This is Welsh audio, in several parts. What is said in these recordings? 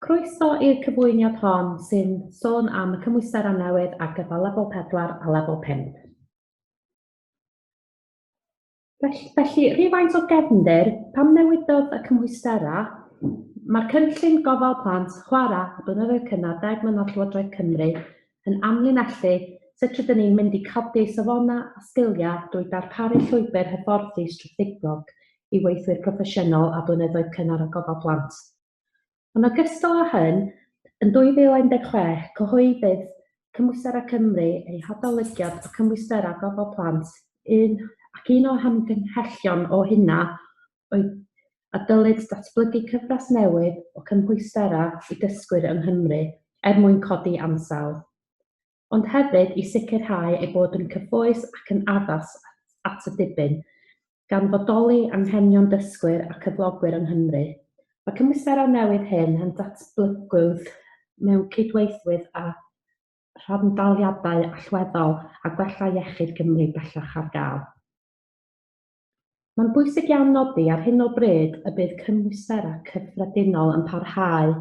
Croeso i'r cyflwyniad hon sy'n sôn am y cymwysterau newydd ar gyfer lefel 4 a lefel 5. Felly, rhywfaint o gefndir, pam newidodd y cymwysterau? Mae'r cynllun gofal plant, chwarae a blynyddoedd cynnar 10 mlynedd Llywodraeth Cymru yn amlinellu sut rydyn ni'n mynd i codi safonau a sgiliau drwy darparu llwybr hyfforddi strategol i weithwyr proffesiynol a blynyddoedd cynnar a gofal plant. Yn ogystal â hyn, yn 2016, cyhoeddodd Cymwysterau Cymru ei hadolygiad o cymwysterau gofal plant, un, ac un o hamgymhellion o hynna oedd a dylid datblygu cyfres newydd o cymhwysterau i dysgwyr yng Nghymru er mwyn codi ansawdd, ond hefyd i sicrhau eu bod yn cyffwys ac yn addas at y dibyn, gan fodoli anghenion dysgwyr a cyflogwyr yng Nghymru. Mae cymwysterau newydd hyn yn datblygwyd mewn cydweithwydd â rhandaliadau allweddol a gwella iechyd Cymru bellach ar gael. Mae'n bwysig iawn nodi ar hyn o bryd y bydd cymwysterau cyffredinol yn parhau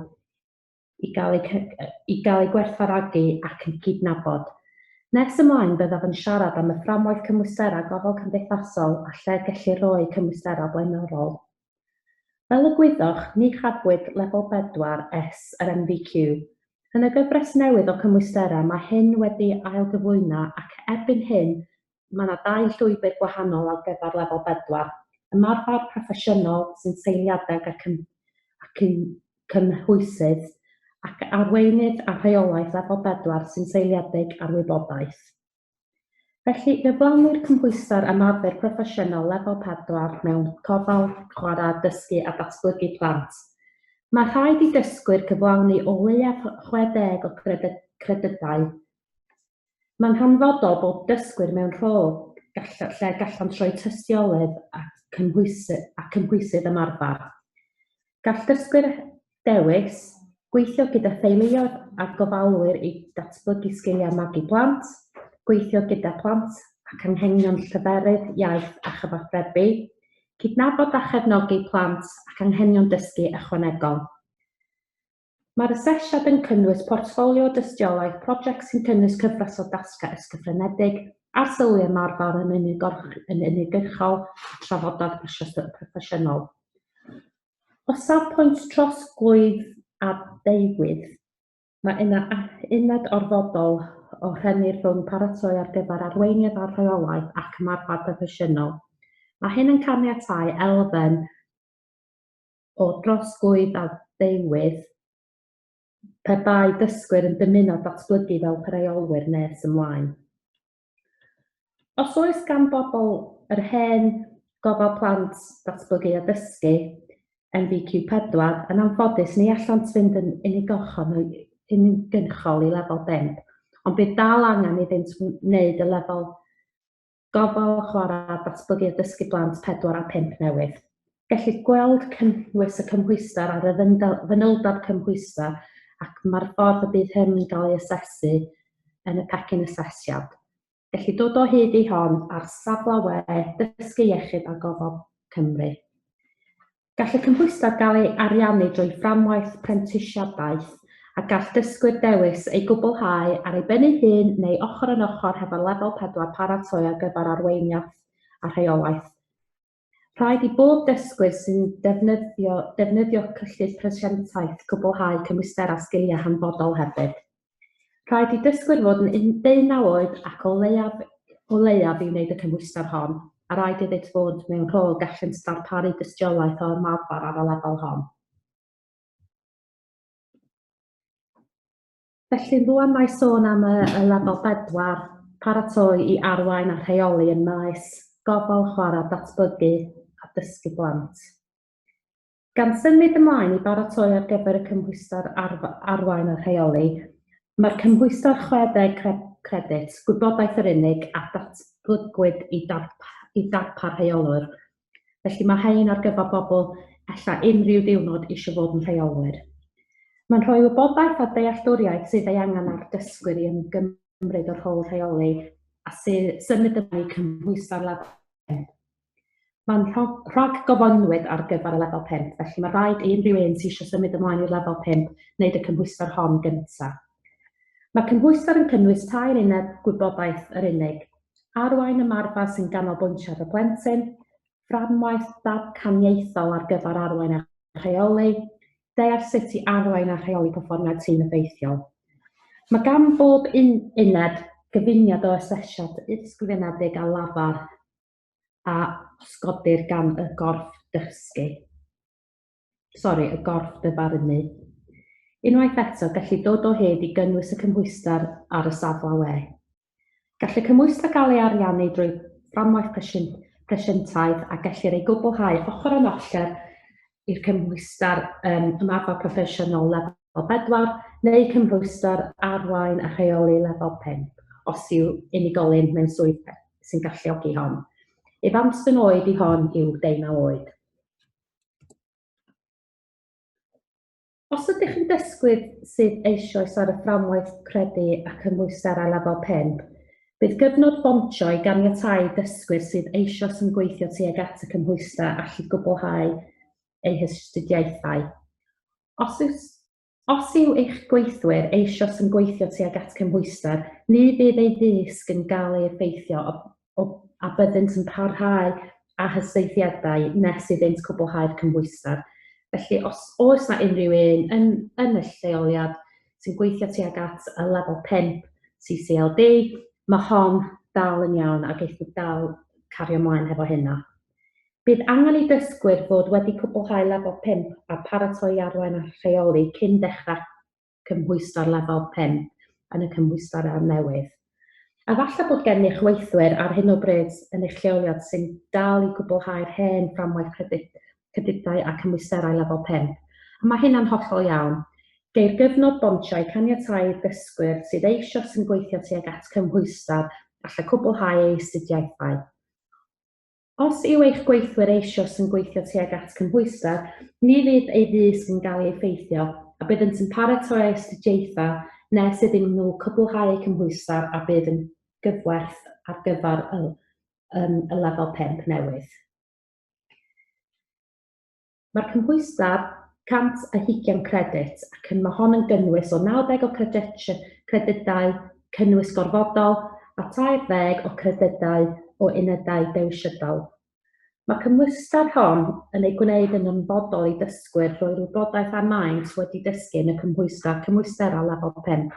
i gael eu, i gael eu gwerthfawrogi ac yn cydnabod. Nes ymlaen byddaf yn siarad am y fframwaith cymwysterau gofal cymdeithasol a lle gellir rhoi cymwysterau blaenorol. Fel y gwyddoch, ni chafwyd lefel 4 S yr NVQ. Yn y gyfres newydd o cymwysterau mae hyn wedi ailgyflwyno ac erbyn hyn mae yna dau llwybr gwahanol ar gyfer lefel 4, ymarfer proffesiynol sy'n seiliedig ac yn, ac yn cymhwysydd, ac arweinydd a rheolaeth lefel 4 sy'n seiliedig ar wybodaeth. Felly, gyflawnir cymhwyster ymarfer proffesiynol lefel 4 mewn gofal, chwarae, dysgu a datblygu plant. Mae rhaid i dysgwyr cyflawni o leiaf 60 o credydau. Mae'n hanfodol bod dysgwyr mewn rôl lle gallant roi tystiolaeth a cymhwysydd ymarfer. Gall dysgwyr dewis gweithio gyda theuluoedd a gofalwyr i datblygu sgiliau magu plant, gweithio gyda phlant ac anghenion lleferydd, iaith a chyfathrebu, cydnabod a chefnogi plant ac anghenion dysgu ychwanegol. Mae'r asesiad yn cynnwys portffolio dystiolaeth prosiect sy'n cynnwys cyfres o dasgau ysgrifenedig, arsylwi ymarfer yn uniongyrchol a trafodaeth proffesiynol. O safbwynt trosglwydd a deuwydd, mae yna uned orfodol o rhennir rhwng paratoi ar gyfer arweiniad a rheolaeth ac ymarfer proffesiynol. Mae hyn yn caniatáu elfen o drosglwydd a deuwydd pe bai dysgwyr yn dymuno datblygu fel rheolwyr nes ymlaen. Os oes gan bobl yr hen gofal plant datblygu a dysgu, NVQ 4, yn anffodus ni allant fynd yn uniongyrchol i lefel 5, ond bydd dal angen iddynt wneud y lefel Gofal, chwarae, datblygu a dysgu blant 4 a 5 newydd. Gellir gweld cynnwys y cymhwyster ar y fanyldeb cymhwyster ac mae'r ffordd y bydd hyn yn cael ei asesu yn y pecyn asesiad. Gellir dod o hyd i hon ar safle we Dysgu Iechyd a Gofal Cymru. Gall y cymhwyster gael ei ariannu drwy fframwaith prentisiadaeth a gall dysgwyr dewis ei gwblhau ar ei ben ei hun neu ochr yn ochr hefo lefel 4 paratoi ar gyfer arweiniaeth a rheolaeth. Rhaid i bob dysgwyr sy'n defnyddio defnyddio cyllid prentisiaeth cwblhau cymwysterau sgiliau hanfodol hefyd. Rhaid i dysgwyr fod yn 19 oed ac o leiaf, o leiaf i wneud y cymhwyster hon, a rhaid iddynt fod mewn rôl gallent darparu dystiolaeth o ymarfer ar y lefel hon. Felly rwan mae sôn am y, y lefel bedwar, paratoi i arwain a rheoli yn maes gofal, chwarae, datblygu a dysgu blant. Gan symud ymlaen i baratoi ar gyfer y cymhwyster arwain a rheoli, mae'r cymhwyster 60 credyd, gwybodaeth yr unig, a datblygwyd i i darpar rheolwr. Felly mae hein ar gyfer bobl ella unrhyw ddiwrnod eisiau fod yn rheolwyr. Mae'n rhoi wybodaeth a dealltwriaeth sydd ei angen ar dysgwyr i ymgymryd â'r rôl rheoli a symud ymlaen i cymhwyster lefel. Mae'n rhag-gofynnwyd ar gyfer y lefel 5, felly mae rhaid i unrhyw un sydd eisiau symud ymlaen i'r lefel 5 wneud y cymhwyster hon gyntaf. Mae cymhwyster yn cynnwys tair uned gwybodaeth yr unig: arwain ymarfer sy'n ganolbwyntio ar y plentyn, fframwaith damcaniaethol ar gyfer arwain a rheoli, deall sut i arwain a rheoli perfformiad tîm effeithiol. Mae gan bob un uned gyfuniad o asesiad ysgrifenedig a lafar a osgodir gan y gorff dysgu. Sori, y gorff dyfarnu. Unwaith eto, gellir dod o hyd i gynnwys y cymhwyster ar y safle we. Gall y cymhwyster gael ei ariannu drwy fframwaith prentisiaeth a gellir ei gwblhau ochr yn ochr i'r cymhwyster ymarfer proffesiynol lefel 4 neu cymhwyster arwain a rheoli lefel 5, os yw unigolyn mewn swydd sy'n galluogi hon. Isafswm oed i hon yw 19 oed. Os ydych yn dysgwyr sydd eisoes ar y fframwaith credu a cymhwysterau lefel 5, bydd gyfnod bontio i ganiatáu dysgwyr sydd eisoes yn gweithio tuag at y cymhwyster allu gwblhau eu hastudiaethau. Os yw eich gweithwyr eisoes yn gweithio tuag at cymhwyster, ni fydd eu dysg yn cael ei effeithio a byddent yn parhau â hastudiaethau nes iddynt cwblhau'r cymhwyster. Felly, os oes na unrhyw un yn y lleoliad sy'n gweithio tuag at y lefel 5 CCLD, mae hon dal yn iawn a geith dal cario ymlaen hefo hynna. Bydd angen i dysgwyr fod wedi cwblhau lefel 5 a paratoi arwain a rheoli cyn dechrau cymhwyster lefel 5 yn y cymhwysterau newydd. A falle bod gennych weithwyr ar hyn o bryd yn eich lleoliad sy'n dal i gwblhau'r hen fframwaith credydau a cymwysterau lefel 5. A mae hynna'n hollol iawn. Geir gyfnod bontio i caniatáu dysgwyr sydd eisoes yn gweithio tuag at cymhwyster allu cwblhau eu astudiaethau. Os yw eich gweithwyr eisoes yn gweithio tuag at cymhwyster, ni fydd eu ddysg yn cael ei effeithio a byddant yn paratoi astudiaethau nes iddyn nhw cwblhau eu cymhwyster a bydd yn gyfwerth ar gyfer y lefel 5 newydd. Mae'r cymhwyster 120 credyd ac mae hon yn gynnwys o 90 o credydau cynnwys gorfodol a 30 o credydau o unedau dewisydol. Mae cymhwyster hon yn ei gwneud yn hanfodol i dysgwyr roi'r wybodaeth a maent wedi dysgu yn y cymhwysterau lefel 5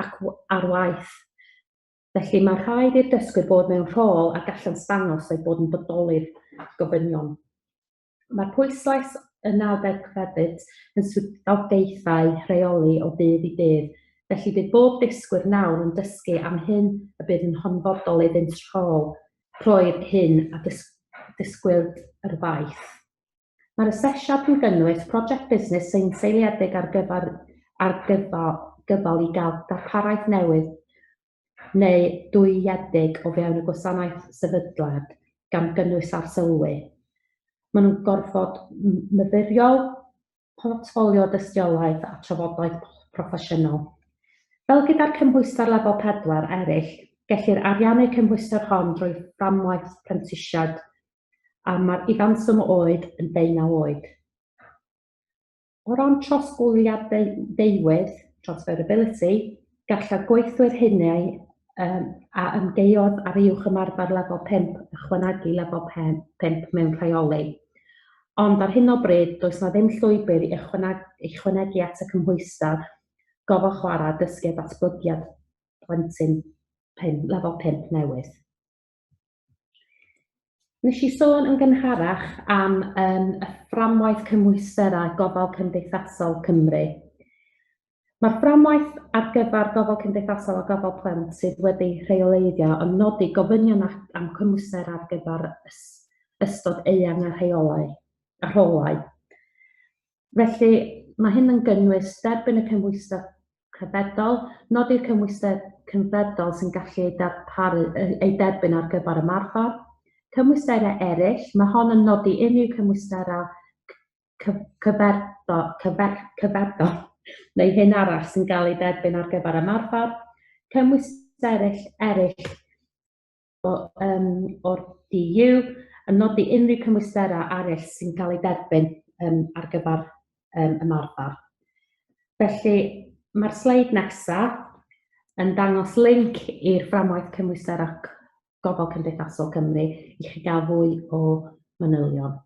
ac ar waith. Felly mae rhaid i'r dysgwyr bod mewn rôl a gallant dangos eu bod yn bodloni'r gofynion. Mae'r pwyslais y 90 credyd yn swyddogaethau rheoli o ddydd i ddydd, felly bydd bob dysgwyr nawr yn dysgu am hyn y bydd yn hanfodol iddynt rhoi'r hyn a disgwyl yr waith. Mae'r asesiad yn gynnwys prosiect busnes sy'n seiliedig ar gyfal i gael darpariaeth newydd neu diwygiedig o fewn y gwasanaeth sefydliad, gan gynnwys arsylwi. Maen nhw'n gorfod myfyriol, portffolio dystiolaeth a trafodaeth proffesiynol. Fel gyda'r cymhwyster lefel 4 eraill, gellir ariannu cymhwyster hon drwy fframwaith prentisiad a mae'r isafswm o oed yn 19 oed. O ran trosglwyddadwyedd, transferability, gallai gweithwyr hynny a amgaeodd ar uwch ymarfer lefel 5 ychwanegu lefel 5 mewn rheoli. Ond ar hyn o bryd, does na ddim llwybr i ychwanegu at y cymhwyster gofal chwarae, dysgu a datblygiad plentyn 5, lefel 5 newydd. Nes i sôn yn gynharach am y fframwaith cymhwysterau gofal cymdeithasol Cymru. Mae'r fframwaith ar gyfer gofal cymdeithasol a gofal plant sydd wedi rheoleiddio yn nodi gofynion am cymhwyster ar gyfer ystod eang a rheolau, a rholau. Felly, mae hyn yn gynnwys derbyn y cymhwyster cyfredol, nodi'r cymhwyster cyfredol sy'n gallu ei darparu, ei derbyn ar gyfer ymarfer, cymwysterau eraill, mae hon yn nodi unrhyw cymwysterau cyfredol neu hyn arall sy'n cael ei derbyn ar gyfer ymarfer, cymwysterau eraill o'r DU. yn nodi unrhyw cymwysterau arall sy'n cael eu derbyn ar gyfer ymarfer. Felly, mae'r sleid nesaf yn dangos link i'r fframwaith cymwysterau gofal cymdeithasol Cymru i chi gael fwy o manylion.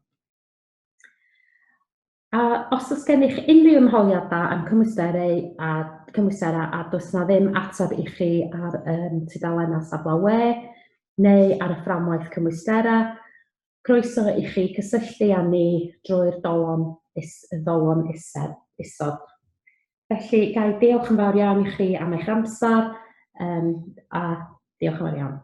A os oes gennych unrhyw ymholiadau am cymwysterau a cymwysterau a does na ddim ateb i chi ar tudalennau safle we neu ar y fframwaith cymwysterau, croeso i chi cysylltu â ni drwy'r dolon, is, ddolon ised, isod. Felly, ga i diolch yn fawr iawn i chi am eich amser a diolch yn fawr iawn.